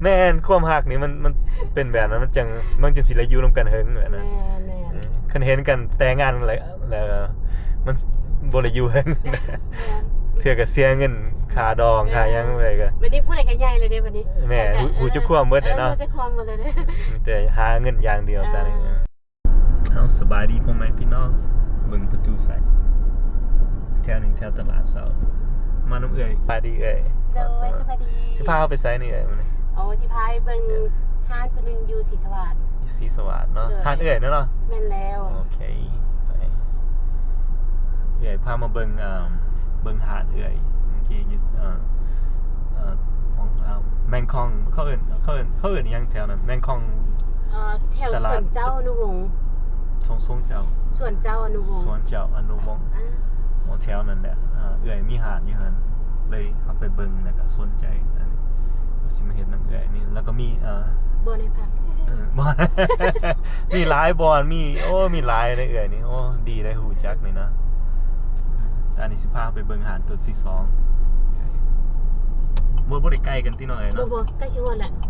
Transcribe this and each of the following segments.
ແມ່ນ ຄວາມຮັກນີ້ມັນ ມັນເປັນແບບນັ້ນ ມັນຈັ່ງ ມັນຈັ່ງຊິໄດ້ຢູ່ນຳກັນເຫິງແບບນັ້ນ. ແມ່ນໆ ເອີ ຄັນເຫັນກັນແຕ່ງງານແລ້ວ ແລ້ວມັນບໍ່ໄດ້ຢູ່ເຫິງ ແມ່ນ ເທື່ອກໍເສຍເງິນຄ່າດອງ ແມ່ນ ຄ່າຫຍັງໄປກໍ ບັດນີ້ຜູ້ໃດກໍໃຫຍ່ແລ້ວເດ້ບັດນີ້ ແມ່ນ ຮູ້ ຮູ້ຈັກຄວາມເບິດແຫຼະເນາະ ເອີ ຮູ້ຈັກຄວາມເບິດແລ້ວເດ້ ມີແຕ່ຫາເງິນຢ່າງດຽວຕອນນີ້. ອ່າ ເອົາ ສະບາຍດີພໍ່ແມ່ພີ່ນ້ອງ ເບິ່ງປະຕູໃສ່ ແຖວໜຶ່ງແຖວຕະຫຼາດເຊົ້າ ມານຳເອື້ອຍ. ສະບາຍດີເອື້ອຍ. ໂດຍ ສະບາຍດີ. ຊິພາເຮົາໄປໃສນີ້ເອື້ອຍມື້ນີ້? ໂອ້ ຊິພາໄປເບິ່ງ ເອີ ຮ້ານຕົວໜຶ່ງຢູ່ສີສະຫວາດ. ຢູ່ສີສະຫວາດເນາະ. ໂດຍ ຮ້ານເອື້ອຍເນາະ? ແມ່ນແລ້ວ. ໂອເຄ ໄປ ເອື້ອຍພາມາເບິ່ງ ອ່າ ເບິ່ງຮ້ານເອື້ອຍ ເມື່ອກີ້ຢູ່ ເອີ ເອີ ຂອງ ເອີ ແມງຄ່ອງ ເຂົາເອີ້ນ ເຂົາເອີ້ນ ເຂົາເອີ້ນຫຍັງແຖວນັ້ນ ແມງຄ່ອງ? ເອີ ແຖວສວນເຈົ້າອະນຸວົງ. ສວນ ສວນເຈົ້າ ສວນເຈົ້າອະນຸວົງ ສວນເຈົ້າອະນຸວົງ. ອ່າ ໂອ້ ແຖວນັ້ນແຫຼະ. ເອີ ເອື້ອຍມີຮ້ານຢູ່ຫັ້ນ ເລີຍເຮົາໄປເບິ່ງແລ້ວກໍສົນໃຈ ອັນນີ້ວ່າຊິມາເຮັດນຳເອື້ອຍນີ້ ແລ້ວກໍມີ ເອີ ບ່ອນໃຫ້ພັກ ເອີ ບ່ອນ ມີຫຼາຍບ່ອນ ມີ ໂອ້ ມີຫຼາຍເດ້ເອື້ອຍນີ້. ໂອ້ ດີໄດ້ຮູ້ຈັກນີ້ນະ. ອັນນີ້ຊິພາໄປເບິ່ງຮ້ານຕົວທີສອງ. ບໍ່ ບໍ່ໄດ້ໃກ້ກັນຕິນ້ອງເອີຍເນາະ? ບໍ່ ບໍ່ ໃກ້ຊິຮອດແຫຼະ. ອໍ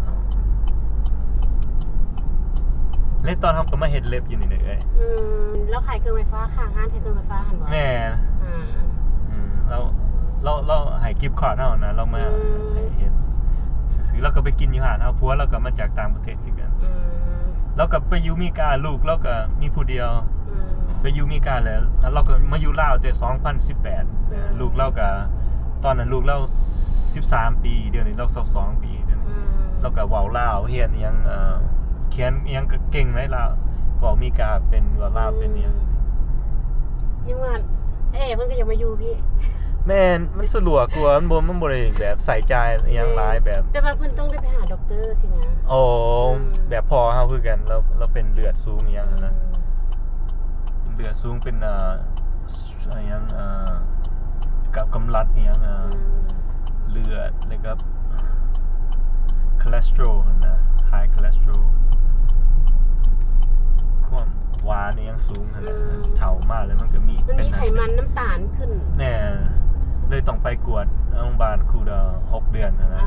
ແລະຕອນເຮົາກໍມາເຮັດເລັບຢູ່ນີ້ເດ້ເອື້ອຍ. ອືມ ລາວຂາຍເຄື່ອງໄຟຟ້າ ຂ້າງຮ້ານຂາຍເຄື່ອງໄຟຟ້າຫັ້ນບໍ່? ແມ່ນ. ອ່າ ອືມ ລາວ ລາວ ລາວໃຫ້ກິບຄາດເຮົານະ ລາວມາ ອືມ ໃຫ້ເຮັດຊື່ໆ. ລາວກໍໄປກິນຢູ່ຮ້ານເຮົາ ຜົວລາວກໍມາຈາກຕ່າງປະເທດຄືກັນ. ອືມ ລາວກໍໄປຢູ່ເມກາ ລູກລາວກໍມີຜູ້ດຽວ. ອືມ ໄປຢູ່ເມກາແລ້ວ ລາວກໍມາຢູ່ລາວແຕ່ສອງພັນສິບແປດ. ອືມ ລູກລາວກໍ ຕອນນັ້ນລູກລາວສິບສາມປີ ດຽວນີ້ລາວຊາວສອງປີ. ອືມ ລາວກໍເວົ້າລາວ ຮຽນອີ່ຫຍັງ ເອີ ຂຽນອີ່ຫຍັງກໍເກັ່ງໃດລາວ ເວົ້າເມກາເປັນ ເວົ້າລາວເປັນອີ່ຫຍັງ. ອືມ ຍັງວ່າ ເອ ເພິ່ນກໍຢາກມາຢູ່ພີ້. ແມ່ນ ມັນສະດວກກວ່າ ມັນບໍ່ ມັນບໍ່ໄດ້ແບບໃຊ້ຈ່າຍອີ່ຫຍັງຫຼາຍແບບ. ແມ່ນ ແຕ່ວ່າເພິ່ນຕ້ອງໄດ້ໄປຫາດັອກເຕີຊີ້ນະ. ໂອ້ ອືມ ແບບພໍ່ເຮົາຄືກັນ ລາວ ລາວເປັນເລືອດສູງອີ່ຫຍັງຫັ້ນນະ. ອືມ ເປັນເລືອດສູງ ເປັນ ເອີ ອີ່ຫຍັງ ເອີ ກັບກຳລັດອີ່ຫຍັງ ເອີ ອືມ ເລືອດ ແລ້ວກໍ cholesterol ຫັ້ນນະ high cholesterol ຄວາມຫວານອີ່ຫຍັງສູງຫັ້ນແຫຼະ. ອືມ ເຖົ້າມາແລ້ວມັນກໍມີ ມັນມີໄຂມັນ ເປັນນັ້ນເປັນນີ້ ນ້ຳຕານຂຶ້ນ. ແມ່ນ ເລີຍຕ້ອງໄປກວດໂຮງບານຄູ່ດອກ ຫົກເດືອນຫັ້ນນະ. ອ່າ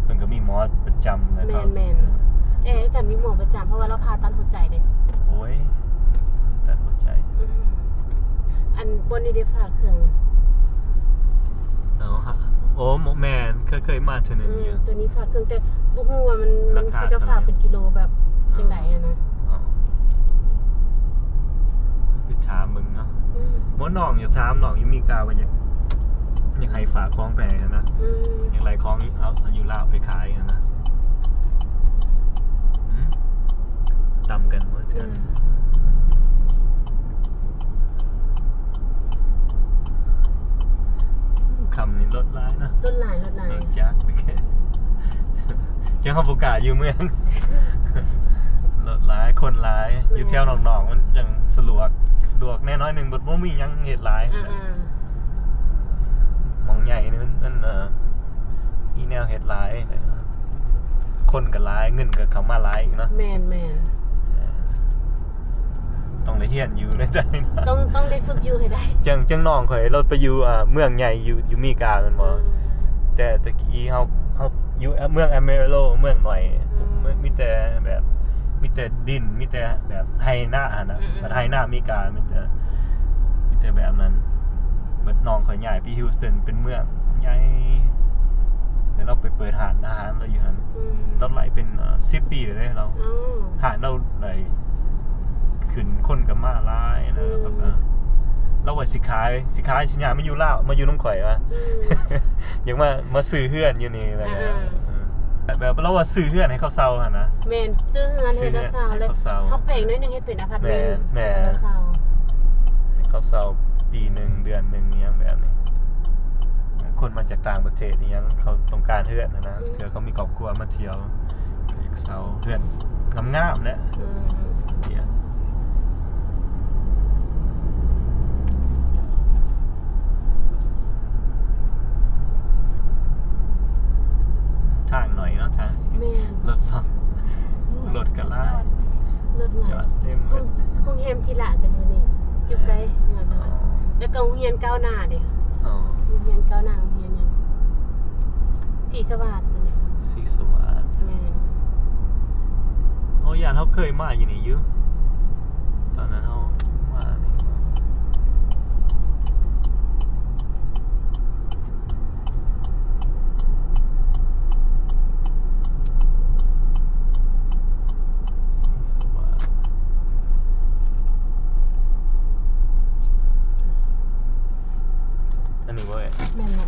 ເພິ່ນກໍມີໝໍປະຈຳນະ. ແມ່ນໆ ເອີ ແຕ່ມີໝໍປະຈຳ ເພາະວ່າລາວຜ່າຕັດຫົວໃຈເດ້. ໂອ້ຍ ຕັດຫົວໃຈ. ອືມ ອັນບ່ອນນີ້ໄດ້ຝາກເຄື່ອງ. ເອົາ ໂອ້ ແມ່ນ ເຄີຍ ເຄີຍມາເທື່ອໜຶ່ງ. ອືມ ຢູ່ ຕົວນີ້ຝາກເຄື່ອງ ແຕ່ບໍ່ຮູ້ວ່າມັນ ລາຄາ ເຂົາເຈົ້າຝາກເປັນກິໂລແບບຈັ່ງໃດຫັ້ນນະ. ອໍ ໄປຖາມເບິ່ງເນາະ. ອືມ ບໍ່ ນ້ອງຢາກຖາມ ນ້ອງຢູ່ເມກາວ່າຢາກ ຢາກໃຫ້ຝາກຂອງໄປໃຫ້ຫັ້ນນະ. ອືມ ຢາກໄດ້ຂອງເອົາ ເອົາຢູ່ລາວໄປຂາຍຫັ້ນນະ. ຫືມ ຕ່ຳກັນບໍ່ເທື່ອ. ອືມ ຄ່ຳນີ້ລົດຫຼາຍເນາະ. ລົດຫຼາຍ ລົດຫຼາຍ ລົດຈັກ. ຈັ່ງເຮົາບໍ່ກ້າຢູ່ເມືອງ ລົດຫຼາຍ ຄົນຫຼາຍ. ແມ່ນ ຢູ່ແຖວນອກໆ ມັນຈັ່ງສະດວກ ສະດວກແດ່ໜ້ອຍໜຶ່ງ ບໍ່ ບໍ່ມີຫຍັງເຮັດຫຼາຍ. ອ່າໆ ໝ່ອງໃຫຍ່ນີ້ມັນ ມັນ ເອີ ມີແນວເຮັດຫຼາຍ ຄົນກໍຫຼາຍ ເງິນກໍເຂົ້າມາຫຼາຍອີກເນາະ. ແມ່ນໆ ເອີ ຕ້ອງໄດ້ຮຽນຢູ່ໃນໃຈເນາະ. ຕ້ອງ ຕ້ອງໄດ້ຝຶກຢູ່ໃຫ້ໄດ້. ຈັ່ງ ຈັ່ງນ້ອງຂ້ອຍ ລາວໄປຢູ່ ອ່າ ເມືອງໃຫຍ່ ຢູ່ ຢູ່ເມກາແມ່ນບໍ່? ອືມ ແຕ່ແຕ່ກີ້ເຮົາ ເຮົາຢູ່ເມືອງອາມາໂລ ເມືອງໜ້ອຍ. ອືມ ມີ ມີແຕ່ແບບ ມີແຕ່ດິນ ມີແຕ່ແບບໄຮ່ນາຫັ້ນນະ. ອືມໆ ບັດໄຮ່ນາເມກາມີແຕ່ ມີແຕ່ແບບນັ້ນ. ບັດນ້ອງຂ້ອຍຍ້າຍໄປ Houston ເປັນເມືອງໃຫຍ່ ແລ້ວລາວໄປເປີດຮ້ານອາຫານລາວຢູ່ຫັ້ນ. ອືມ ລາວໄລ່ເປັນ ເອີ ສິບປີແລ້ວເດ້ລາວ. ອໍ ຮ້ານລາວໄດ້ຂຶ້ນ ຄົນກໍມາຫຼາຍ ແລ້ວ ອືມ ລາວກໍ ລາວວ່າຊິຂາຍ ຊິຂາຍ ຊິຍ້າຍມາຢູ່ລາວ ມາຢູ່ນຳຂ້ອຍວ່າ. ອືມ ຢາກມາ ມາຊື້ເຮືອນຢູ່ນີ້ ແລ້ວກໍ ອ່າໆ ເອີ ແບບ ແບບລາວວ່າຊື້ເຮືອນໃຫ້ເຂົາເຊົ່າຫັ້ນນະ. ແມ່ນ ຊື້ເຮືອນໃຫ້ເຂົາເຊົ່າ ຊື້ເຮືອນໃຫ້ເຂົາເຊົ່າ ແລ້ວເຮົາແປງໜ້ອຍໜຶ່ງໃຫ້ເປັນອາພາດເມັນ. ແມ່ນໆ ໃຫ້ເຂົາເຊົ່າ ໃຫ້ເຂົາເຊົ່າປີໜຶ່ງ ເດືອນໜຶ່ງ ອີ່ຫຍັງແບບນີ້. ຄົນມາຈາກຕ່າງປະເທດອີ່ຫຍັງ ເຂົາຕ້ອງການເຮືອນຫັ້ນນະ. ອືມ ເທື່ອເຂົາມີຄອບຄົວມາທ່ຽວ ກໍຢາກເຊົ່າເຮືອນງາມໆແຫຼະ. ອືມ ທາງໜ້ອຍເນາະ ທາງ. ແມ່ນ ລົດສອງ ລົດກໍຫຼາຍ ລົດຫຼາຍ ຈອດເຕັມເບິດ. ໂຮງ ໂຮງແຮມທີ່ລະແຕ່ມື້ນີ້ຢູ່ໃກ້ເຮືອນ. ອໍ ແລ້ວກໍໂຮງຮຽນກ້າວໜ້າເດ້. ອໍ ໂຮງຮຽນກ້າວໜ້າ ໂຮງຮຽນຫຍັງ ສີສະຫວາດຕົວນີ້ ສີສະຫວາດ. ແມ່ນ ເຮົາເຄີຍມາຢູ່ນີ້ຢູ່ ຕອນນັ້ນເຮົາມານີ້ ສີສະຫວາດ ອັນນີ້ບໍ່ເອີຍ? ແມ່ນແຫຼະ.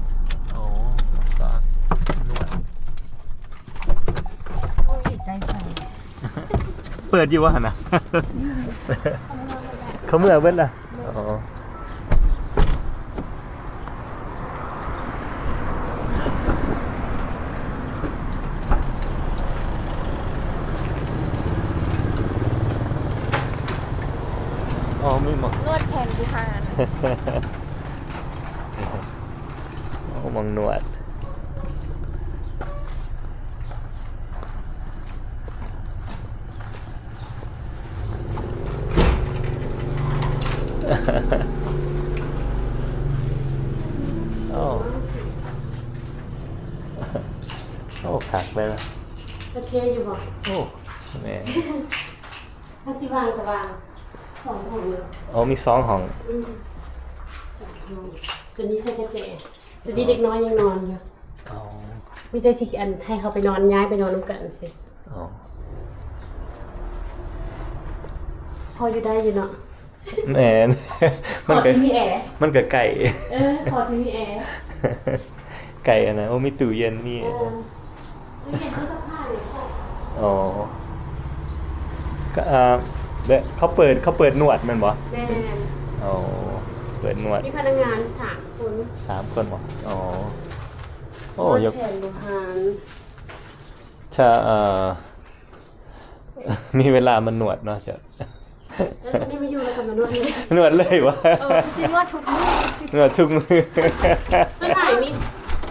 ໂອ້ ມາສາສນວດ ໂອ້ຍ ໃກ້ໄປ. ເປີດຢູ່ບໍ່ຫັ້ນນະ? ເຂົາເມືອເບິດລະ. ອໍ ອໍ ມີໝໍ ນວດແຜນບູຮານ. ໂອ້ ໝໍນວດ. ໂອ້ ໂອ້ ຄັກເລີຍ. ໂອເຄຢູ່ບໍ່? ໂອ້ ແມ່ນ. ມັນຊິວ່າງກະວ່າງສອງຫ້ອງເລີຍ. ໂອ້ ມີສອງຫ້ອງ. ອືມ ສອງຫ້ອງ. ຕົວນີ້ໃສ່ກະແຈ. ຕົວນີ້ເດັກນ້ອຍຍັງນອນຢູ່. ອໍ ມີແຕ່ຊິ ອັນ ໃຫ້ເຂົາໄປນອນ ຍ້າຍໄປນອນນຳກັນຊີ້. ອໍ ພໍຢູ່ໄດ້ຢູ່ເນາະ. ແມ່ນ ມັນກະ ຂໍທີ່ມີແອ. ມັນກະໃກ້. ເອີ ຂໍທີ່ມີແອ. ໃກ້ອັນນັ້ນ. ໂອ້ ມີຕູ້ເຢັນ ມີ ເອີ ຕູ້ເຢັນ ເຄື່ອງຊັກຜ້ານີ້. ອໍ ກະ ອ່າ ແບບເຂົາເປີດ ເຂົາເປີດນວດແມ່ນບໍ່? ແມ່ນ. ອໍ ເປີດນວດ ມີພະນັກງານສາມຄົນ. ສາມຄົນບໍ່? ອໍ ໂອ້ ນວດ ຢາກ ແຜນບູຮານ. ຖ້າ ເອີ ມີເວລາມານວດເນາະ ຈະ ເອີ ນີ້ມາຢູ່ແລ້ວກະມານວດເລີຍ. ນວດເລີຍຫວາ? ເອີ ຊິນວດທຸກມື້. ນວດທຸກມື້. ສ່ວນຫຼາຍມີ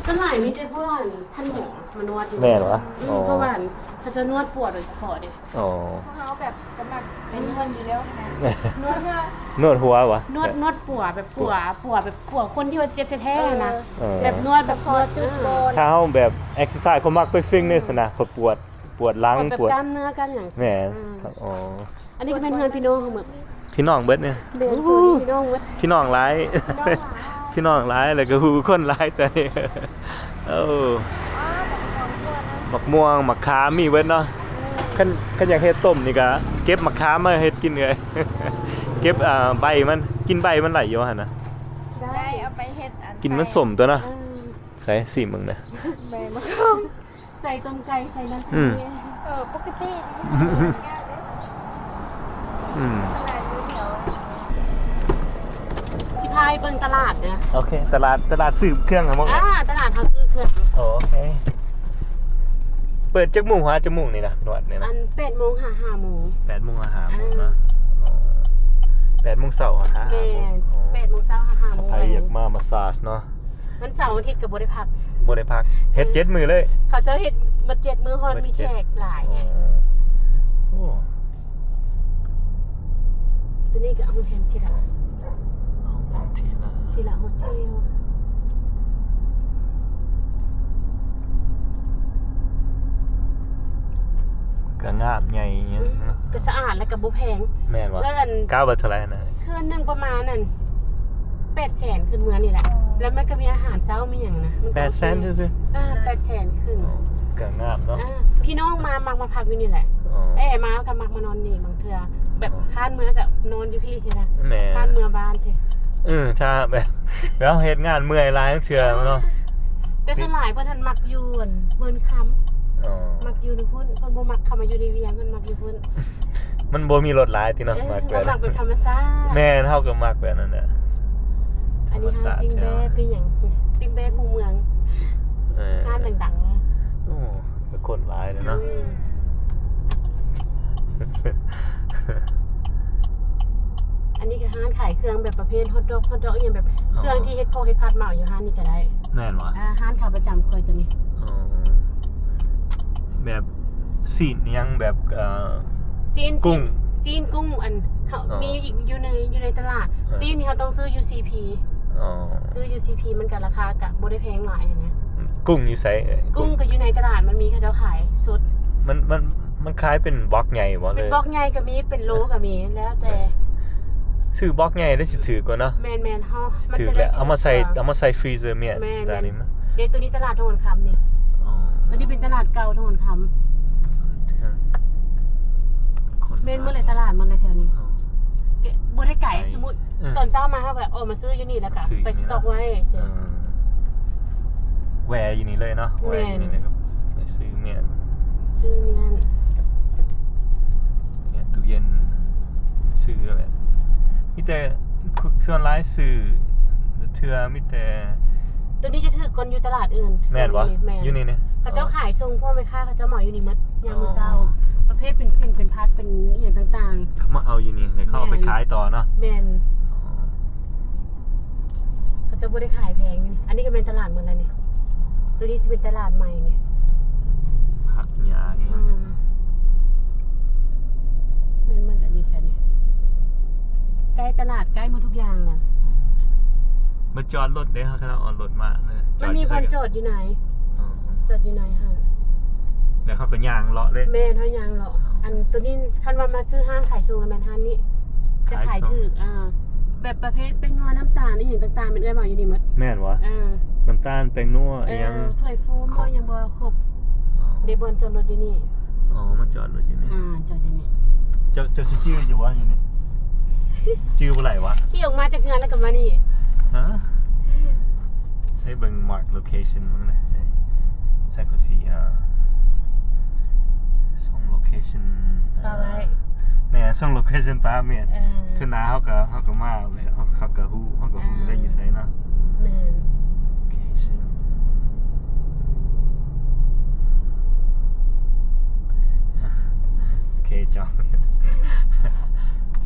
ສ່ວນຫຼາຍມີແຕ່ພວກ ອັນ ທ່ານໝໍມານວດຢູ່. ແມ່ນຫວາ? ອືມ ອໍ ເພາະວ່າ ອັນ ເຂົາຈະນວດປົວໂດຍສະເພາະເດ້. ອໍ ພວກເຮົາແບບກະມັກໄປນວດຢູ່ແລ້ວຫັ້ນນະ. ນວດເພື່ອ ນວດຫົວຫວາ? ນວດ ນວດປົວແບບປົວ ປົວແບບປົວຄົນທີ່ວ່າເຈັບແທ້ໆນະ. ເອີ ແບບນວດແບບ ສະເພາະຈຸດ. ເອີ ຖ້າເຮົາແບບເອັກເຊີໄຊ ເຂົາມັກໄປຟິດເນສຫັ້ນນະ ເຂົາປວດ ປວດຫຼັງ ປວດແບບ ປວດກ້າມເນື້ອກ້າມຫຍັງ. ແມ່ນ. ອືມ ອໍ ອັນນີ້ກະແມ່ນເຮືອນພີ່ນ້ອງເຮົາໝົດ. ພີ່ນ້ອງເບິດນີ້. ແມ່ນ ໂອ້ ພີ່ນ້ອງເບິດ. ພີ່ນ້ອງຫຼາຍ ພີ່ນ້ອງຫຼາຍ ພີ່ນ້ອງຫຼາຍ ແລ້ວກະຮູ້ຄົນຫຼາຍຕອນນີ້. ໂອ້ ໝາກມ່ວງ ໝາກຂາມ ມີເບິດເນາະ. ເອີ ຄັນ ຄັນຢາກເຮັດຕົ້ມນີ້ກະເກັບໝາກຂາມມາເຮັດກິນເລີຍ. ເກັບ ອ່າ ໃບມັນ ກິນໃບມັນໄດ້ຢູ່ຫັ້ນນະ. ໄດ້ ເອົາໄປເຮັດ ອັນ ກິນມັນສົ້ມຕົວເນາະ. ເອີ ໃສ່ຊີມເບິ່ງເດີ ໃບໝາກຂາມ. ໃສ່ຕົ້ມໄກ່ ໃສ່ນັ້ນ ອືມ ໃສ່ນີ້. ເອີ ປົກກະຕິ. ອືມ ຊິພາໄປເບິ່ງຕະຫຼາດເດີ. ໂອເຄ ຕະຫຼາດ ຕະຫຼາດຊື້ເຄື່ອງຫັ້ນບໍ່? ອ່າ ຕະຫຼາດເຮົາຊື້ເຄື່ອງ. ໂອເຄ ເປີດຈັກໂມງຫາຈັກໂມງນີ້ນະ ນວດນີ້ນະ? ອັນ ແປດໂມງຫາຫ້າໂມງ. ແປດໂມງຫາຫ້າໂມງເນາະ. ອ່າ ອໍ ແປດໂມງເຊົ້າຫາຫ້າໂມງ. ແມ່ນ. ອໍ ແປດໂມງເຊົ້າຫາຫ້າໂມງ. ໃຜຢາກມາມາສາສເນາະ ວັນເສົາວັນອາທິດກະບໍ່ໄດ້ພັກ. ບໍ່ໄດ້ພັກ ເຮັດເຈັດມື້ເລີຍ. ເຂົາເຈົ້າເຮັດໝົດເຈັດມື້ ຮອດມີແຂກຫຼາຍ. ອໍ ໂອ້ ຕົວນີ້ກະເອົາແຜ່ນທີລະ ເອົາແຜ່ນທີລະ ທີລະຫົວຈິ້ວ. ກະງາມໃຫຍ່ ອືມ ເນາະ ກະສະອາດ ແລ້ວກະບໍ່ແພງ. ແມ່ນຫວາ? ແລ້ວອັນ ກະວ່າເທົ່າໃດຫັ້ນນະ? ຄືນໜຶ່ງປະມານນັ້ນ ແປດແສນຂຶ້ນເມືອນີ້ແຫຼະ. ອໍ ແລ້ວມັນກະມີອາຫານເຊົ້າ ມີຫຍັງນະ. ແປດແສນຊື່ໆ? ເອີ ແປດແສນຂຶ້ນ. ອໍ ກະງາມເນາະ. ອ່າ ພີ່ນ້ອງມາ ມັກມາພັກຢູ່ນີ້ແຫຼະ. ອໍ ເອີ ມາກະມັກມານອນນີ້ບາງເທື່ອ ແບບ ອໍ ຄ້ານເມືອກະນອນຢູ່ພີ້ຊີ້ນະ. ແມ່ນ ຄ້ານເມືອບ້ານຊີ້. ເອີ ຖ້າແບບ ແບບເຮັດງານເມື່ອຍຫຼາຍເທື່ອເນາະ. ແຕ່ສ່ວນຫຼາຍເພິ່ນຫັ້ນມັກຢູ່ອັນເມີນຄຳ. ອໍ ມັກຢູ່ນຳພຸ້ນ ເພິ່ນບໍ່ມັກເຂົ້າມາຢູ່ໃນວຽງ ເພິ່ນມັກຢູ່ພຸ້ນ. ມັນບໍ່ມີລົດຫຼາຍຕິເນາະ. ເອີ ມັກແບບ ມັກແບບທຳມະຊາດ. ແມ່ນ ເຮົາກະມັກແບບນັ້ນແຫຼະ. ອັນນີ້ຮ້ານປີ້ງແບ້ ປີ້ງຫຍັງ ປີ້ງແບ້ຄູ່ເມືອງ. ເອີ ຮ້ານດັງໆ. ໂອ້ ກະຄົນຫຼາຍເນາະ. ອືມ ອັນນີ້ກະຮ້ານຂາຍເຄື່ອງແບບປະເພດຮອດດອກ ຮອດດອກອີ່ຫຍັງແບບ ອໍ ເຄື່ອງທີ່ເຮັດພອກເຮັດພັດມາເອົາຢູ່ຮ້ານນີ້ກະໄດ້. ແມ່ນຫວາ? ອ່າ ຮ້ານຂາປະຈຳຂ້ອຍໂຕນີ້. ອໍ ແບບຊີ້ນຫຍັງແບບ ເອີ ຊີ້ນ ກຸ້ງ ຊີ້ນກຸ້ງ ອັນ ເຮົາ ອໍ ມີອີກຢູ່ໃນ ຢູ່ໃນຕະຫຼາດ. ເອີ ຊີ້ນນີ້ເຮົາຕ້ອງຊື້ຢູ່ຊີພີ. ອໍ ຊື້ຢູ່ຊີພີ ມັນກະລາຄາກະບໍ່ໄດ້ແພງຫຼາຍຫັ້ນນະ. ກຸ້ງຢູ່ໃສເອີຍ? ກຸ້ງກະຢູ່ໃນຕະຫຼາດ ມັນມີ ເຂົາເຈົ້າຂາຍສົດ. ມັນ ມັນ ມັນຂາຍເປັນບລັອກໃຫຍ່ບໍ່? ເປັນບລັອກໃຫຍ່ກໍມີ ເປັນໂລກໍມີ ແລ້ວແຕ່. ຊື້ບລັອກໃຫຍ່ໄດ້ຊິຖືກກວ່າເນາະ. ແມ່ນໆ ເຮົາ ມັນຈະໄດ້ຖືກແຫຼະ. ເອົາມາໃສ່ ເອົາມາໃສ່ຟຣີເຊີ ແມ່ນ. ແມ່ນໆ ເດ້ ໂຕນີ້ຕະຫຼາດທອງຄຳນີ້. ອໍ ໂຕນີ້ເປັນຕະຫຼາດເກົ່າທອງຄຳ. ແມ່ນໝົດເລີຍ ຕະຫຼາດໝົດເລີຍແຖວນີ້. ອໍ ບໍ່ໄດ້ໄກ. ໄກ ສົມມຸດ ເອີ ຕອນເຊົ້າມາເຮົາກໍອອກມາຊື້ຢູ່ນີ້ ແລ້ວກໍໄປສະຕັອກໄວ້. ເອີ ແວ່ຢູ່ນີ້ເລີຍເນາະ. ແວ່ຢູ່ນີ້ ແມ່ນ ແລ້ວກໍໄປຊື້ແມ່ນ ຊື້ແມ່ນ ແມ່ນ ຕູ້ເຢັນ ຊື້ແບບ ມີແຕ່ ສ່ວນຫຼາຍຊື້ເທື່ອ ມີແຕ່ ໂຕນີ້ຈະຖືກກ່ອນຢູ່ຕະຫຼາດອື່ນ. ແມ່ນບໍ່? ແມ່ນ ຢູ່ນີ້ນີ້ ເຂົາເຈົ້າຂາຍສົ່ງ ພວກແມ່ຄ້າເຂົາເຈົ້າເໝົາຢູ່ນີ້ໝົດ ຍາມມື້ເຊົ້າ. ອໍ ປະເພດເປັນຊີ້ນ ເປັນຜັດ ເປັນອີ່ຫຍັງຕ່າງໆ ເຂົາມາເອົາຢູ່ນີ້ ແລ້ວເຂົາເອົາໄປຂາຍຕໍ່ເນາະ. ແມ່ນ ອໍ ເຂົາເຈົ້າບໍ່ໄດ້ຂາຍແພງ. ອັນນີ້ກໍແມ່ນຕະຫຼາດໝົດແລ້ວນີ້. ໂຕນີ້ຈະເປັນຕະຫຼາດໃໝ່ນີ້ ຜັກຫຍ້າອີ່ຫຍັງ. ອືມ ແມ່ນໝົດແຫຼະຢູ່ແຖວນີ້ ໃກ້ຕະຫຼາດ ໃກ້ໝົດທຸກຢ່າງນະ. ມາຈອດລົດເດ້ ເຮົາ ຄັນເຮົາເອົາລົດມາ ມັນມີບ່ອນຈອດຢູ່ໃນ. ອໍ ຈອດຢູ່ໃນຫັ້ນ ແລ້ວເຮົາກໍຍ່າງເລາະເດ້. ແມ່ນ ເຮົາຍ່າງເລາະ. ອໍ ອັນໂຕນີ້ ຄັນວ່າມາຊື້ຮ້ານຂາຍສົ່ງ ແລ້ວແມ່ນຮ້ານນີ້ ຈະຂາຍຖືກ. ອ່າ ແບບປະເພດແປ້ງນົວ ນ້ຳຕານ ອີ່ຫຍັງຕ່າງໆ ແມ່ນເອື້ອຍເໝົາຢູ່ນີ້ໝົດ. ແມ່ນບໍ່? ອ່າ ນ້ຳຕານ ແປ້ງນົວ ເອີ ອີ່ຫຍັງ ຖ້ວຍໂຟມ ເອີ ເຮົາຍັງບໍ່ຄົບ. ອໍ ໄດ້ບ່ອນຈອດລົດຢູ່ນີ້. ອໍ ມາຈອດລົດຢູ່ນີ້. ອ່າ ຈອດຢູ່ນີ້. ເຈົ້າ ເຈົ້າຊິຈື່ຢູ່ບໍ່ ຢູ່ນີ້? ຈື່ບໍ່ໄດ້ຫວາ? ຂີ່ອອກມາຈາກເຮືອນແລ້ວກໍມານີ້. ຮະ? ໃສ່ເບິ່ງ mark location ມັນນະ. ໃສ່ເຂົາຊິ ອ່າ ສົ່ງ location ປະໄວ້. ແມ່ນ ສົ່ງ location ປະ ແມ່ນ. ເອີ ເທື່ອໜ້າເຮົາກໍ ເຮົາກໍມາ ເຮົາ ເຮົາກໍຮູ້ ເຮົາກໍຮູ້ ອ່າ ໄດ້ຢູ່ໃສເນາະ. ແມ່ນ location. ໂອເຄ ຈອງ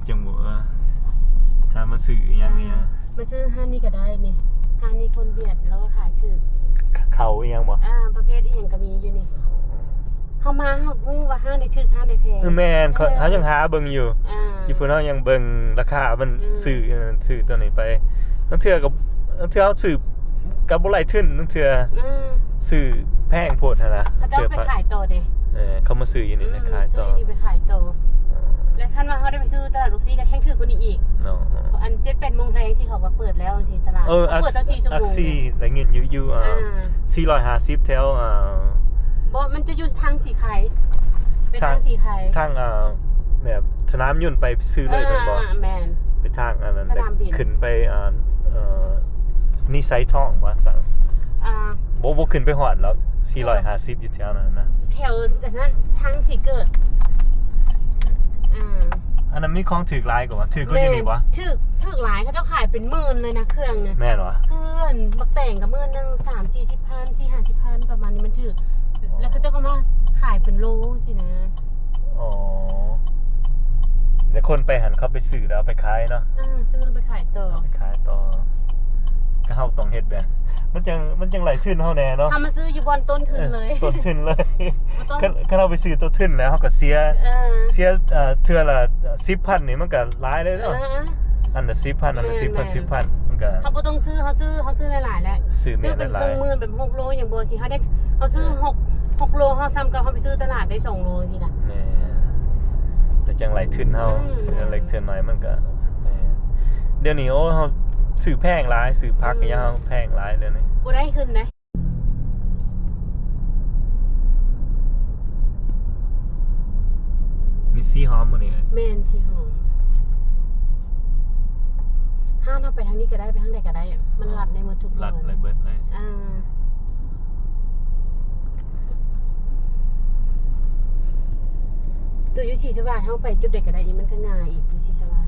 ຈັ່ງບໍ່ ເອີ ຖ້າມາຊື້ອີ່ຫຍັງນີ້ ອ່າ ມາຊື້ຮ້ານນີ້ກໍໄດ້ນີ້. ຮ້ານນີ້ຄົນບຽດ ແລ້ວກໍຂາຍຖືກ. ເຂົ້າອີ່ຫຍັງບໍ່? ອ່າ ປະເພດອີ່ຫຍັງກໍມີຢູ່ນີ້. ເຮົາມາເຮົາຮູ້ວ່າຮ້ານໃດຖືກ ຮ້ານໃດແພງ. ເອີ ແມ່ນ ເອີ ເຮົາຍັງຫາເບິ່ງຢູ່. ອ່າ ຢູ່ພຸ້ນເຮົາຍັງເບິ່ງລາຄາມັນ. ອືມ ຊື້ ຊື້ຕົວນີ້ໄປ ລາງເທື່ອກໍ ລາງເທື່ອເຮົາຊື້ກໍບໍ່ໄຫຼທຶນ ລາງເທື່ອ. ອືມ ຊື້ແພງໂພດຫັ້ນນະ. ເຂົາເຈົ້າໄປຂາຍຕໍ່ເດ້. ເອີ ເຂົາມາຊື້ຢູ່ນີ້ ອືມ ຂາຍຕໍ່ ຊື້ຢູ່ນີ້ໄປຂາຍຕໍ່. ອໍ ແລະ ຄັນວ່າເຮົາໄດ້ໄປຊື້ຕະຫຼາດອອກຊີ ກໍແຮງຖືກກວ່ານີ້ອີກເນາະ. ອັນເຈັດແປດໂມງແລງຊີ້ ເຂົາກໍເປີດແລ້ວຊີ້ຕະຫຼາດ. ເອີ ເຂົາເປີດຕັ້ງສີ່ຊົ່ວໂມງ. ອອກຊີ ໄດ້ຍິນຢູ່ ຢູ່ ອ່າ ອ່າ ສີ່ຮ້ອຍຫ້າສິບແຖວ ອ່າ ບໍ່ ມັນຈະຢູ່ທາງສີໄຄ ເປັນທາງສີໄຄ ທາງ ອ່າ ແບບສະໜາມຍົນໄປຊື່ເລີຍແມ່ນບໍ່? ເອີ ແມ່ນ ໄປທາງອັນນັ້ນ ສະໜາມບິນ ຂຶ້ນໄປ ອ່າ ເອີ ນິໄສທອງບໍ່? ອ່າ ບໍ່ ບໍ່ຂຶ້ນໄປຮອດແລ້ວ ສີ່ຮ້ອຍຫ້າສິບ ຢູ່ແຖວນັ້ນນະ ແຖວອັນນັ້ນ ທາງສີເກີດ. ອ່າ ອັນນັ້ນມີຂອງຖືກຫຼາຍກວ່າ ຖືກກວ່າຢູ່ນີ້ບໍ່? ຖືກ ຖືກຫຼາຍ ເຂົາເຈົ້າຂາຍເປັນໝື່ນເລີຍນະ ເຄື່ອງນະ. ແມ່ນບໍ່? ເຄື່ອງບັກແຕງກໍໝື່ນໜຶ່ງ ສາມສີ່ສິບພັນ ສີ່ຫ້າສິບພັນ ປະມານນີ້ ມັນຖືກ. ອໍ ແລ້ວເຂົາເຈົ້າກໍມາຂາຍເປັນໂລຊີ້ນະ. ອໍ ແລ້ວຄົນໄປຫັ້ນ ເຂົາໄປຊື້ແລ້ວເອົາໄປຂາຍເນາະ. ເອີ ຊື້ແລ້ວໄປຂາຍຕໍ່ ເອົາໄປຂາຍຕໍ່. ກໍເຮົາຕ້ອງເຮັດແບບ ມັນຈັ່ງ ມັນຈັ່ງໄຫຼທຶນເຮົາແດ່ເນາະ. ເຮົາມາຊື້ຢູ່ບ່ອນຕົ້ນທຶນເລີຍ ເອີ ຕົ້ນທຶນເລີຍ. ບໍ່ຕ້ອງ ຄັນ ຄັນເຮົາໄປຊື້ຕົ້ນທຶນແລ້ວ ເຮົາກໍເສຍ ເອີ ເສຍ ເອີ ເທື່ອລະສິບພັນນີ້ ມັນກໍຫຼາຍເລີຍເນາະ. ເອີ ອັນລະສິບພັນ ອັນລະສິບພັນ ແມ່ນໆ ສິບພັນ ມັນກໍ ເຮົາບໍ່ຕ້ອງຊື້ ເຮົາຊື້ ເຮົາຊື້ຫຼາຍໆແລ້ວ ຊື້ແມ່ນຫຼາຍໆ ຊື້ເປັນເຄິ່ງໝື່ນ ແບບຫົກໂລຫຍັງບໍ່ຊີ້ ເຮົາໄດ້ ເຮົາຊື້ ເອີ ຫົກ ຫົກໂລ ເຮົາສ່ຳກັບເຮົາໄປຊື້ຕະຫຼາດໄດ້ສອງໂລຊີ້ນະ. ແມ່ນ ແຕ່ຈັ່ງໄຫຼທຶນເຮົາ ອືມ ຊື້ເລັກເທື່ອໜ້ອຍມັນກໍ ແມ່ນ ດຽວນີ້ ໂອ້ ເຮົາຊື້ແພງຫຼາຍ ຊື້ຜັກ ອືມ ອີ່ຫຍັງເຮົາແພງຫຼາຍດຽວນີ້ ບໍ່ໄດ້ຂຶ້ນເດ້. ມີສີຫອມບໍ່ນີ້ເອີຍ? ແມ່ນ ສີຫອມ. ຮ້ານເຮົາໄປທາງນີ້ກໍໄດ້ ໄປທາງໃດກໍໄດ້ ມັນລັດໄດ້ໝົດທຸກບ່ອນ ລັດໄດ້ເບິດເລີຍ. ອ່າ ໂຕຢູ່ສີສະຫວາດ ເຮົາໄປຈຸດໃດກໍໄດ້ອີກ ມັນກໍງ່າຍອີກ ຢູ່ສີສະຫວາດ.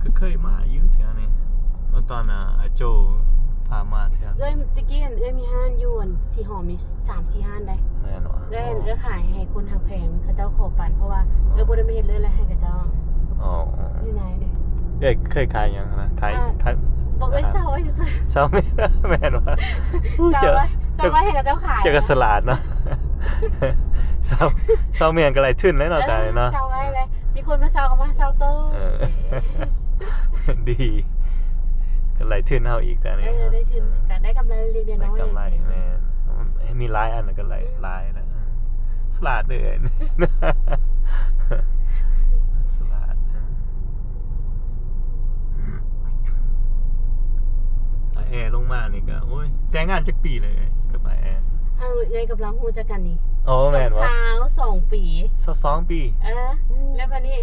ກໍເຄີຍມາຢູ່ແຖວນີ້ ເມື່ອຕອນ ອ່າ ອາໂຈພາມາແຖວ ເອື້ອຍ ຕະກີ້ເອື້ອຍມີຮ້ານຢູ່ອັນສີຫອມນີ້ ສາມສີ່ຮ້ານໄດ໋. ແມ່ນຫວາ? ເອື້ອຍ ເອື້ອຍຂາຍໃຫ້ຄົນຮັກແພງ ເຂົາເຈົ້າຂໍປັນ ເພາະວ່າເອື້ອຍບໍ່ໄດ້ມາເຮັດເລີຍ ແລ້ວໃຫ້ເຂົາເຈົ້າ. ອໍ ຢູ່ໃນເດ້. ເອື້ອຍເຄີຍຂາຍຫຍັງນະ? ຂາຍ ອ່າ ຂາຍ ບໍ່ເອີຍ ເຊົ່າໄວ້ຊື່ໆ ເຊົ່າແມ່ນ ແມ່ນວ່າ ເຊົ່າໄວ້ ເຊົ່າໄວ້ໃຫ້ເຂົາເຈົ້າຂາຍ ເຈົ້າກໍສະຫຼາດເນາະ ເຊົ່າ ເຊົ່າແມ່ນກໍໄດ້ທຶນແລ້ວເນາະ ເອີ ຕາຍເນາະ ເຊົ່າໄວ້ແລ້ວ ມີຄົນມາເຊົ່າກໍມາເຊົ່າໂຕ ເອີ ດີ ກໍໄດ້ທຶນເຮົາອີກຕານີ້ ເອີ ໄດ້ທຶນ ເອີ ກໍໄດ້ກຳໄລເລັກໆນ້ອຍໆ ໄດ້ກຳໄລ ແມ່ນ ມີຫຼາຍອັນກໍໄດ້ ອືມ ຫຼາຍນະ ສະຫຼາດເດີ ສະຫຼາດ ອາແອລົງມານີ້ກໍ ໂອ້ຍ ແຕ່ງງານຈັກປີແລ້ວເອື້ອຍກັບອາແອ? ເອີ ເອື້ອຍກັບລາວຮູ້ຈັກກັນນີ້ ໂອ້ ແມ່ນບໍ່? ຊາວສອງປີ ຊາວສອງປີ ເອີ ອືມ ແລ້ວບັດນີ້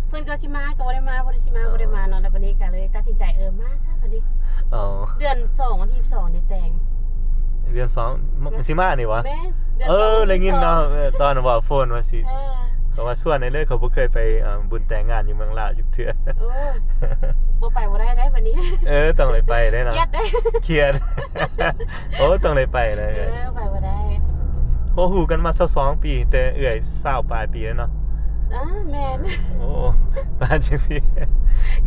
ເພິ່ນກໍຊິມາກໍບໍ່ໄດ້ມາ ບໍ່ໄດ້ຊິມາ ເອີ ບໍ່ໄດ້ມາເນາະ ແລ້ວບັດນີ້ກໍເລີຍຕັດສິນໃຈ ເອີ ມາຊະບັດນີ້ ອໍ ເດືອນສອງ ວັນທີສິບສອງນີ້ແຕ່ງ ເດືອນສອງ ມາ ຊິມານີ້ຫວາ? ແມ່ນ ເດືອນສອງ ເອີ ໄດ້ຍິນເນາະ ເອີ ຕອນວ່າໂຟນວ່າຊິ ເອີ ເຂົາວ່າຊວນໄດ້ເລີຍ ເຂົາບໍ່ເຄີຍໄປ ເອີ ບຸນແຕ່ງງານຢູ່ເມືອງລາວຈັກເທື່ອ ໂອ້ ບໍ່ໄປບໍ່ໄດ້ເດ້ບັດນີ້ ເອີ ຕ້ອງໄດ້ໄປເດ້ເນາະ ຄຽດເດ້ ຄຽດ ໂອ້ ຕ້ອງໄດ້ໄປເດ້ ເອີ ໄປບໍ່ໄດ້ ໂອ້ ຮູ້ກັນມາຊາວສອງປີ ແຕ່ເອື້ອຍຊາວປາຍປີແລ້ວເນາະ ເອີ ແມ່ນ ໂອ້ ປານຈັ່ງຊີ້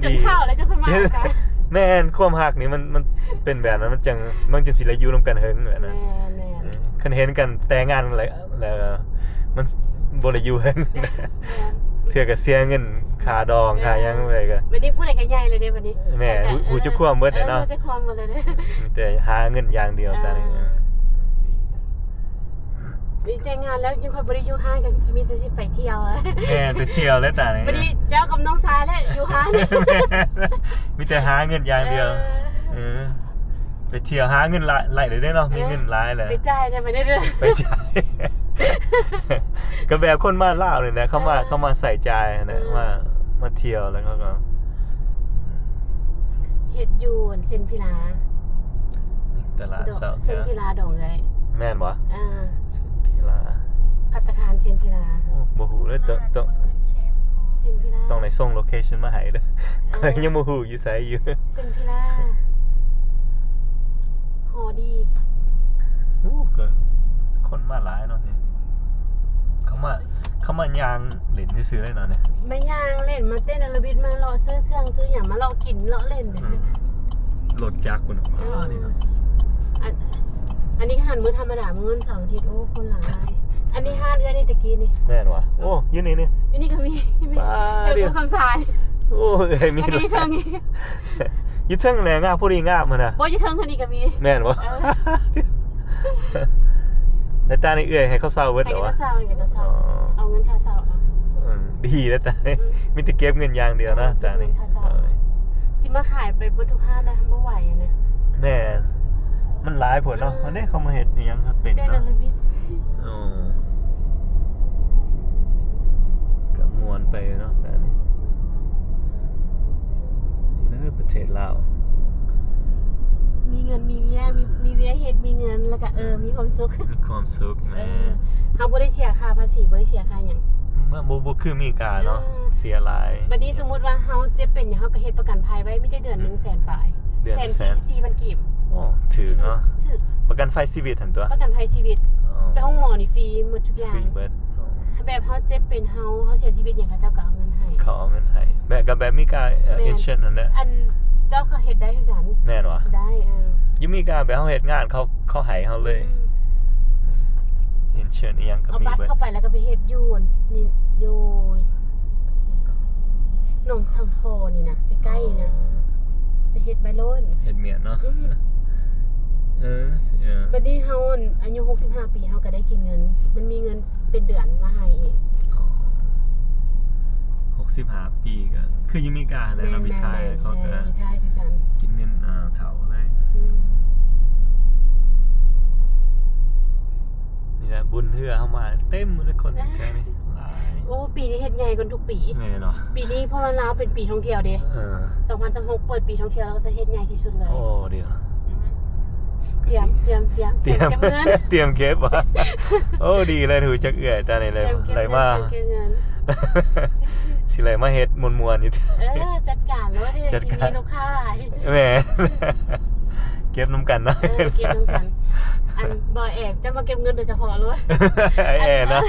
ຈົນເຖົ້າແລ້ວຈັ່ງຄ່ອຍມາກັນ ແມ່ນ ຄວາມຮັກນີ້ມັນ ມັນເປັນແບບນັ້ນ ມັນຈັ່ງ ມັນຈຶ່ງຊິໄດ້ຢູ່ນຳກັນເຫິງແບບນັ້ນ ແມ່ນ ແມ່ນ ເອີ ຄັນເຫັນກັນແຕ່ງງານແລ້ວ ແລ້ວມັນບໍ່ໄດ້ຢູ່ເຫິງ ແມ່ນ ເທື່ອກໍເສຍເງິນຄ່າດອງ ເອີ ຄ່າຫຍັງໄປກໍ ບັດນີ້ຜູ້ໃດກໍໃຫຍ່ແລ້ວເດ້ບັດນີ້ ແມ່ນ ຮູ້ ຮູ້ຈັກຄວາມເບິດແລ້ວເນາະ ເອີ ຮູ້ຈັກຄວາມເບິດແລ້ວເດ້ ມີແຕ່ຫາເງິນຢ່າງດຽວ ເອີ ຕອນນີ້ ເອີ ມີແຕ່ງງານແລ້ວຍັງຄ່ອຍບໍ່ໄດ້ຢູ່ຮ້ານ ກໍມີແຕ່ຊິໄປທ່ຽວ ແມ່ນ ໄປທ່ຽວແລ້ວຕອນນີ້ ບັດນີ້ເຈົ້າກັບນ້ອງຊາຍແຫຼະຢູ່ຮ້ານ ມີແຕ່ຫາເງິນຢ່າງດຽວ ເອີ ເອີ ໄປທ່ຽວຫາເງິນຫຼາຍ ຫຼາຍເດ້ເນາະ ເອີ ມີເງິນຫຼາຍແລ້ວ ໄປຈ່າຍໄດ້ ໄປໄດ້ເດີ ໄປຈ່າຍ ກໍແບບຄົນມາລາວນີ້ແຫຼະ ເຂົາມາ ເອີ ເຂົາມາໃຊ້ຈ່າຍຫັ້ນແຫຼະ ເອີ ມາ ມາທ່ຽວແລ້ວເຂົາກໍ ເຮັດຢູ່ເຊນພິລາ ນີ້ຕະຫຼາດເຊົ້າ ເຊນພິລາດອງເອື້ອຍ ແມ່ນບໍ່? ອ່າ ເຊນພິລາ ພັດຕາຄານເຊນພິລາ ໂອ້ ບໍ່ຮູ້ເລີຍ ຕ້ອງ ຕ້ອງ ເຊນພິລາ ຕ້ອງໄດ້ສົ່ງໂລເຄຊັນມາໃຫ້ເດີ ເອີ ຂ້ອຍຍັງບໍ່ຮູ້ຢູ່ໃສຢູ່ ເຊນພິລາ ຫໍດີ ໂອ້ ກໍຄົນມາຫຼາຍເນາະນີ້ ເຂົາມາ ເຂົາມາຍ່າງ ຫຼິ້ນຊື່ໆເລີຍເນາະນີ້ ມາຍ່າງຫຼິ້ນ ມາເຕັ້ນແອໂຣບິກ ມາເລາະຊື້ເຄື່ອງຊື້ຫຍັງ ມາເລາະກິນເລາະຫຼິ້ນ ອືມ ລົດຈັກພຸ້ນ ເອີ ນີ້ເນາະ ອັນ ອັນນີ້ຂະໜາດມື້ທຳມະດາ ມື້ວັນເສົາອາທິດ ໂອ້ ຄົນຫຼາຍ ອັນນີ້ຮ້ານເອື້ອຍນີ້ຕະກີ້ນີ້ ແມ່ນຫວາ? ເອີ ໂອ້ ຢູ່ນີ້ນີ້ ຢູ່ນີ້ກໍມີ ມີ ປາດ ເອີ ດຽວ ສຳຊາຍ ໂອ້ ເອີຍ ມີ ອັນນີ້ເທິງນີ້ ຢູ່ເທິງແຫຼະ ງາມ ພໍດີງາມຫັ້ນນະ ບໍ່ ຢູ່ເທິງຫັ້ນນີ້ກໍມີ ແມ່ນບໍ່? ເອີ ແລ້ວຕານີ້ເອື້ອຍໃຫ້ເຂົາເຊົ່າເບິດ ໃຫ້ເຂົາເຊົ່າ ໃຫ້ເຂົາເຊົ່າ ອໍ ເອົາເງິນຄ່າເຊົ່າເອົາ ເອີ ດີແລ້ວຕານີ້ ອືມ ມີແຕ່ເກັບເງິນຢ່າງດຽວເນາະ ເອີ ຕານີ້ ເກັບເງິນຄ່າເຊົ່າ ເອີ ຊິມາຂາຍໄປເບິດທຸກຮ້ານແລ້ວ ບໍ່ໄຫວນະ ແມ່ນ ມັນຫຼາຍໂພດເນາະ ເອີ ອັນນີ້ເຂົາມາເຮັດອີ່ຫຍັງເປັນເນາະ ເອີ ກໍມ່ວນໄປເນາະ ແບບນີ້ ນີ້ຄືປະເທດລາວ ມີເງິນມີວຽກ ມີ ມີວຽກເຮັດ ມີເງິນ ແລ້ວກໍ ເອີ ມີຄວາມສຸກ ມີຄວາມສຸກ ເອີ ແມ່ນ ເຮົາບໍ່ໄດ້ເສຍຄ່າພາສີ ບໍ່ໄດ້ເສຍຄ່າຫຍັງ ບໍ່ ບໍ່ ບໍ່ຄືອາເມລິກາເນາະ ເອີ ເສຍຫຼາຍ ບັດນີ້ສົມມຸດວ່າເຮົາເຈັບເປັນຫຍັງ ເຮົາກໍເຮັດປະກັນໄພໄວ້ ມີແຕ່ເດືອນໜຶ່ງ ອືມ ແສນປາຍ ເດືອນ ແສນສີ່ສິບສີ່ພັນກີບ ໂອ້ ຖືກເນາະ ຖືກ ປະກັນໄພຊີວິດຫັ້ນຕົວະ ປະກັນໄພຊີວິດ ອໍ ໄປໂຮງໝໍນີ້ຟຣີໝົດທຸກຢ່າງ ຟຣີເບິດ ແບບເຮົາເຈັບເປັນ ເຮົາ ເຮົາເສຍຊີວິດຫຍັງ ເຂົາເຈົ້າກໍເອົາເງິນໃຫ້ ເຂົາເອົາເງິນໃຫ້ ແບບ ກໍແບບມີການ ເອີ ແມ່ນ ອິນເຊູເຣນນັ້ນແຫຼະ ອັນ ເຈົ້າກໍເຮັດໄດ້ຄືກັນ ແມ່ນຫວາ? ໄດ້ ເອີ ຢູ່ເມກາແບບເຮົາເຮັດງານ ເຂົາ ເຂົາໃຫ້ເຮົາເລີຍ ອືມ ອິນຊູເຣນອີ່ຫຍັງກໍມີເບິດ ເອົາບັດເຂົ້າໄປ ແລ້ວກໍໄປເຮັດຢູ່ນີ້ ຢູ່ ໜອງສັງຄໍນີ້ນະ ໃກ້ໆນີ້ນະ ອໍ ໄປເຮັດໄປໂລດ ເຮັດວຽກເນາະ ອືມ ເອີ ເອີ ບັດນີ້ເຮົາ ອາຍຸຫົກສິບຫ້າປີ ເຮົາກໍໄດ້ກິນເງິນ ມັນມີເງິນ ເປັນເດືອນມາໃຫ້ອີກ ອໍ ຫົກສິບຫ້າປີກໍຄືຢູ່ເມກາຫັ້ນແຫຼະເນາະ ແມ່ນໆ ຣີໄທເຂົາກໍ ແມ່ນ ຣີໄທຄືກັນ ກິນເງິນ ອ່າ ເຖົ້າເລີຍ ອືມ ນີ້ແຫຼະ ບຸນເຮືອເຮົາມາເຕັມເລີຍ ຄົນແຖວນີ້ຫຼາຍ ໂອ້ ປີນີ້ເຮັດໃຫຍ່ກວ່າທຸກປີ ແມ່ນບໍ່ ປີນີ້ເພາະວ່າລາວເປັນປີທ່ອງທ່ຽວເດ້ ເອີ ສອງພັນຊາວຫົກ ເປີດປີທ່ອງທ່ຽວ ລາວກໍຈະເຮັດໃຫຍ່ທີ່ສຸດເລີຍ ໂອ້ ດີເນາະ ອືມ ຕຽມ ຕຽມ ຕຽມ ຕຽມເກັບເງິນ ຕຽມເກັບຫວາ? ໂອ້ ດີເລີຍ ຮູ້ຈັກເອື້ອຍຕານີ້ເລີຍ ຕຽມເກັບເງິນ ໄດ້ມາ ຕຽມເກັບເງິນ ຊິໄດ້ມາເຮັດມ່ວນໆຢູ່ ເອີ ຈັດການໂລດ ຈັດການ ຊິມີລູກຄ້າຫຼາຍ ແມ່ນ ເກັບນຳກັນເນາະ ເອີ ເກັບນຳກັນ ອັນ ບໍ່ແອກ ເຈົ້າມາເກັບເງິນໂດຍສະເພາະໂລດ ໄອ້ແອເນາະ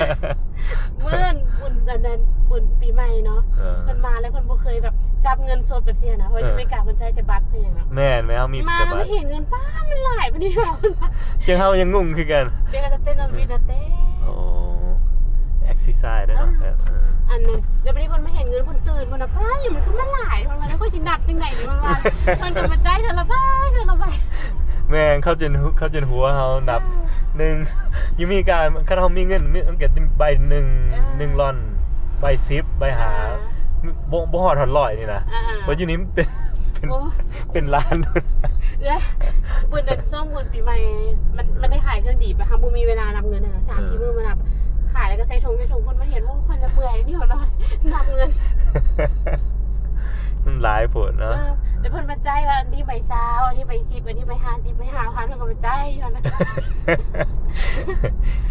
ມື້ບຸນ ອັນນັ້ນ ບຸນປີໃໝ່ເນາະ ເອີ ເພິ່ນມາແລ້ວ ເພິ່ນບໍ່ເຄີຍແບບ ກັບເງິນສົດແບບຊີ້ນະ ເພາະຢູ່ ເອີ ອາເມລິກາເພິ່ນໃຊ້ແຕ່ບັດໃຊ້ຫຍັງເນາະ ແມ່ນ ແມ່ນ ເຮົາມີ ມາແຕ່ບັດ ເຮົາເຫັນເງິນ ປ້າ ມັນຫຼາຍປານນີ້ ເຮົາ ຈັ່ງເຮົາຍັງງງຄືກັນ ເດ ກໍຈະເຕັ້ນອັນວິນນະເຕ້ ໂອ້ ເອັກເຊີໄຊເດ້ເນາະ ເອີ ເອີ ອັນນັ້ນ ແລ້ວບັດນີ້ເພິ່ນມາເຫັນເງິນເພິ່ນຕື່ນ ເພິ່ນວ່າ ປ້າ ຫຍັງມັນຄືມາຫຼາຍ ເພິ່ນວ່າ ແລ້ວຂ້ອຍຊິນັບຈັ່ງໃດນີ້ ເພິ່ນວ່າ ເພິ່ນກໍມາຈ່າຍເທື່ອລະໃບ ເທື່ອລະໃບ ແມ່ນ ເຂົາຈົນ ເຂົາຈົນຫົວເຮົານັບ ເອີ ໜຶ່ງ ຢູ່ອາເມລິກາ ຄັນເຮົາມີເງິນ ມີ ມັນກໍໃບໜຶ່ງ ເອີ ໜຶ່ງລອນ ໃບສິບ ໃບຫ້າ ເອີ ບໍ່ ບໍ່ຮອດ ຮອດຮ້ອຍນີ້ນະ ເອີ ເອີ ບັດຢູ່ນີ້ມັນເປັນ ເປັນ ໂອ້ ເປັນລ້ານ ເອື້ອຍ ເພິ່ນນັ້ນຊ່ວງບຸນປີໃໝ່ ມັນ ມັນໄດ້ຂາຍເຄື່ອງດີໄປ ເຮົາບໍ່ມີເວລານັບເງິນນະ ສາມສີ່ ເອີ ມື້ມານັບ ຂາຍແລ້ວກໍໃສ່ຖົງ ໃສ່ຖົງ ເພິ່ນມາເຫັນ ໂອ້ ຂ້ອຍລະເມື່ອຍນີ້ເນາະ ນັບເງິນ ມັນຫຼາຍໂພດເນາະ ເອີ ແລ້ວເພິ່ນມາຈ່າຍວ່າ ອັນນີ້ໃບຊາວ ອັນນີ້ໃບສິບ ອັນນີ້ໃບຫ້າສິບ ໃບຫ້າພັນ ເພິ່ນກໍມາຈ່າຍຢູ່ຫັ້ນນະ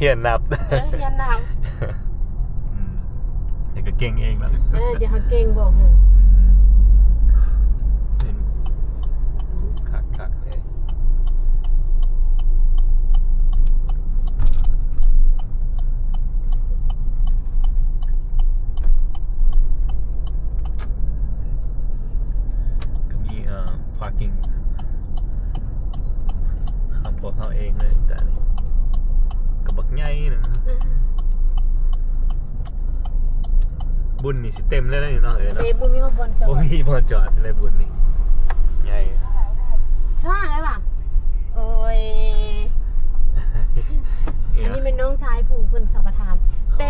ຮຽນນັບ ເອີ ຮຽນນັບ ອືມ ແຕ່ກໍເກັ່ງເອງລະ ເອີ ດຽວເຮົາເກັ່ງບອກເພິ່ນ ອືມ ເປັນ ຄັກໆເລີຍ ກໍມີ ເອີ ພາກກິ້ງ ຂອງພວກເຮົາເອງເລີຍ ແຕ່ນີ້ກໍບັກໃຫຍ່ໜຶ່ງ ອືມ ບຸນນີ້ຊິເຕັມແລ້ວນີ້ເນາະ ເອີຍເນາະ ເອີ ບໍ່ມີບ່ອນຈອດ ບໍ່ມີບ່ອນຈອດເລີຍບຸນນີ້ ໃຫຍ່ ທາງໄດ້ປະ ໂອ້ຍ ອັນນີ້ແມ່ນນ້ອງຊາຍຜູ້ເພິ່ນສຳປະທານ ອໍ ແຕ່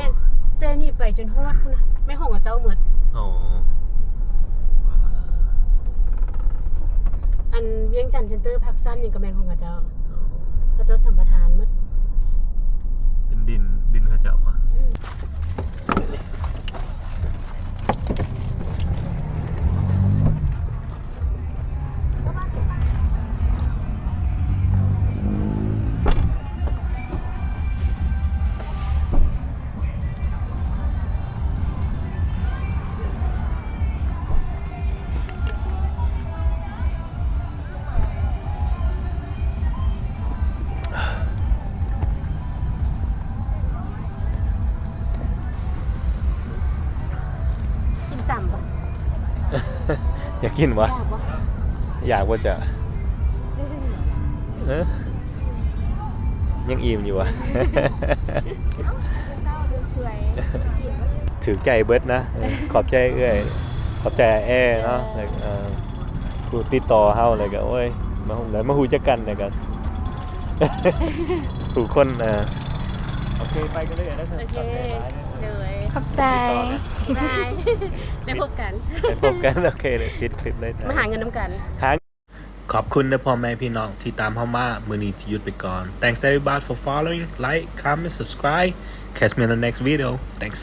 ແຕ່ນີ້ໄປຈົນຮອດພຸ້ນນະ ແມ່ນຂອງເຂົາເຈົ້າໝົດ ອໍ ອັນວຽງຈັນເຊັນເຕີ ພາກຊັນ ຫຍັງກໍແມ່ນຂອງເຂົາເຈົ້າ ອໍ ເຂົາເຈົ້າສຳປະທານໝົດ ເປັນດິນ ດິນເຂົາເຈົ້າຫວາ? ອືມ ກິນຕຳບໍ່? ຢາກກິນບໍ່? ຢາກບໍ່? ຢາກບໍ່ຈະ? ເອີ ຍັງອີ່ມຢູ່ຫວາ? ຖືກໃຈເບິດນະ ເອີ ຂອບໃຈເອື້ອຍ ຂອບໃຈອ້າຍແອເນາະ ເອີ ແລ້ວ ເອີ ຜູ້ຕິດຕໍ່ເຮົາ ແລ້ວກໍ ໂອ້ຍ ມາ ມາຮູ້ຈັກກັນ ແລ້ວກໍ ຜູ້ຄົນ ເອີ ໂອເຄ ໄປກັນເລີຍນະ ໂອເຄ ໂດຍ ຂອບໃຈ ບາຍ ໄດ້ພົບກັນ ໄດ້ພົບກັນ ໂອເຄ ເລີຍ ປິດຄລິບເລີຍ ມາຫາເງິນນຳກັນ ຫາ ຂອບຄຸນເດີພໍ່ແມ່ພີ່ນ້ອງທີ່ຕາມເຮົາມາ ມື້ນີ້ຈະຢຸດໄປກ່ອນ Thanks everybody for following, like, comment, subscribe. Catch me in the next video. Thanks.